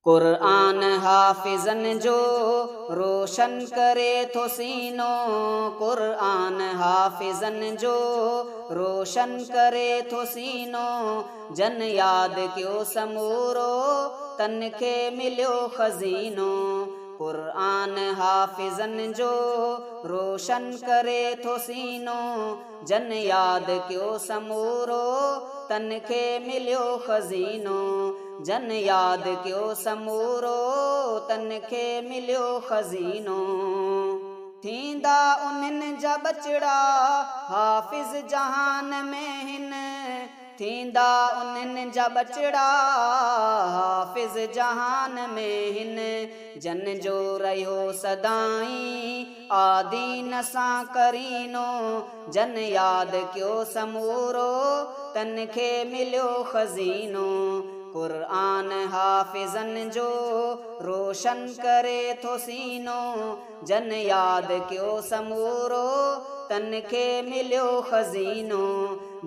قرآن حافظن جو روشن ڪري ٿو سينو، قرآن حافظن جو روشن ڪري ٿو سينو، جن ياد ڪيو سمورو تن کي مليو خزينو. قرآن حافظن جو روشن ڪري ٿو سينو، جن ياد ڪيو سمورو تن کي مليو خزينو، جن ياد ڪيو سمورو تن کي مليو خزينو. ٿيندا انهن جا ٻچڙا حافظ جهان ۾ هن، ٿيندا انهن جا ٻچڙا حافظ جهان ۾ هن، جن جو رهيو سدائين آدين سان قرينو، جن ياد ڪيو سمورو تن کي مليو خزينو. قرآن حافظن جو روشن ڪري ٿو سينو، جن ياد ڪيو سمورو تن کي مليو خزينو،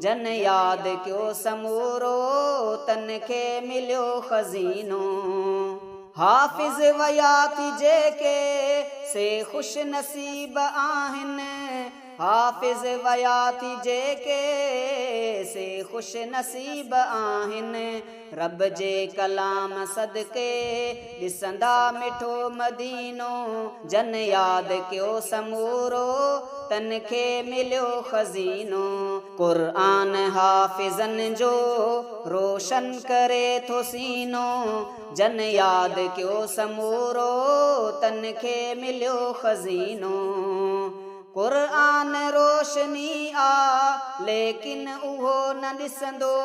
جن ياد ڪيو سمورو تن کي مليو خزينو. حافظ ويا ٿي جيڪي سي خوش نصيب آهن، حافظ ويا ٿي جيڪي سي خوش نصيب آهن، رب جي ڪلام صدقي ڏسندا مٺو مدينو، جن ياد ڪيو سمورو تن کي مليو خزينو. قرآن حافظن جو روشن ڪري ٿو سينو، جن ياد ڪيو سمورو تن کي مليو خزينو. قرآن روشني آ ليڪن اهو نه ڏسندو،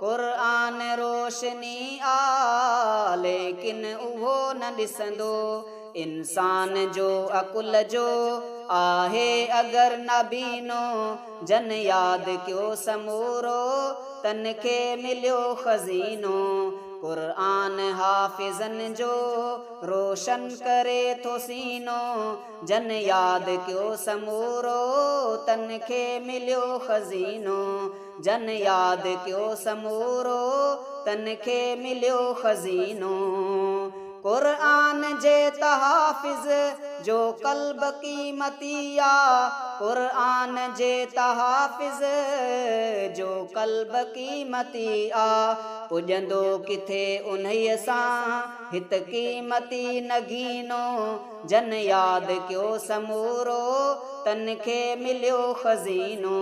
قرآن روشني آ ليڪن اهو نه ڏسندو، انسان جو عقل جو آهي اگر نابينو، جن ياد ڪيو سمورو تن کي مليو خزينو. قرآن حافظن جو روشن ڪري ٿو سينو، جن ياد ڪيو سمورو تن کي مليو خزينو، جن ياد ڪيو سمورو تن کي مليو خزينو. قرآن جي ته حافظ جو قلب قيمتي آ، قرآن جي ته حافظ جو قلب قيمتي آ، پڄندو ڪٿي انهيء سان هت قيمتي نگينو، جن ياد ڪيو سمورو تن کي مليو خزينو.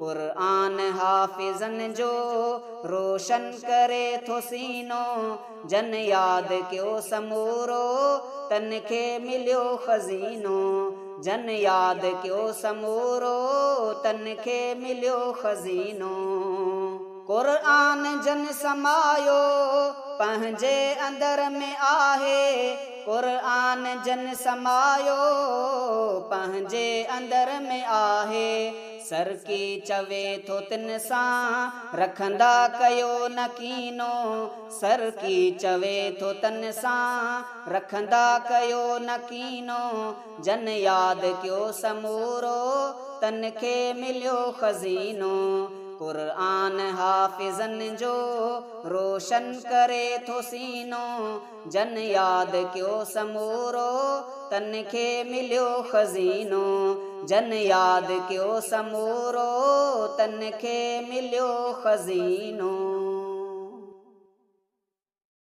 قرآن حافظن جو روشن ڪري ٿو سينو، جن ياد ڪيو سمورو تن کي مليو خزينو، جن ياد ڪيو سمورو تن کي مليو خزينو. قرآن جن سمايو پنهنجي اندر ۾ آهي، قرآن جن سمايو پنهنجي اندر ۾ آهي، سرڪي چوي ٿو تن سان رکندا ڪيو نه ڪينو، سرڪي چوي ٿو تن سان رکندا ڪيو نه ڪينو، جن ياد ڪيو سمورو تن کي مليو خزينو. قرآن حافظن جو روشن ڪري ٿو سينو، جن ياد ڪيو سمورو تن کي مليو خزينو، جن ياد ڪيو سمورو تن کي مليو خزينو.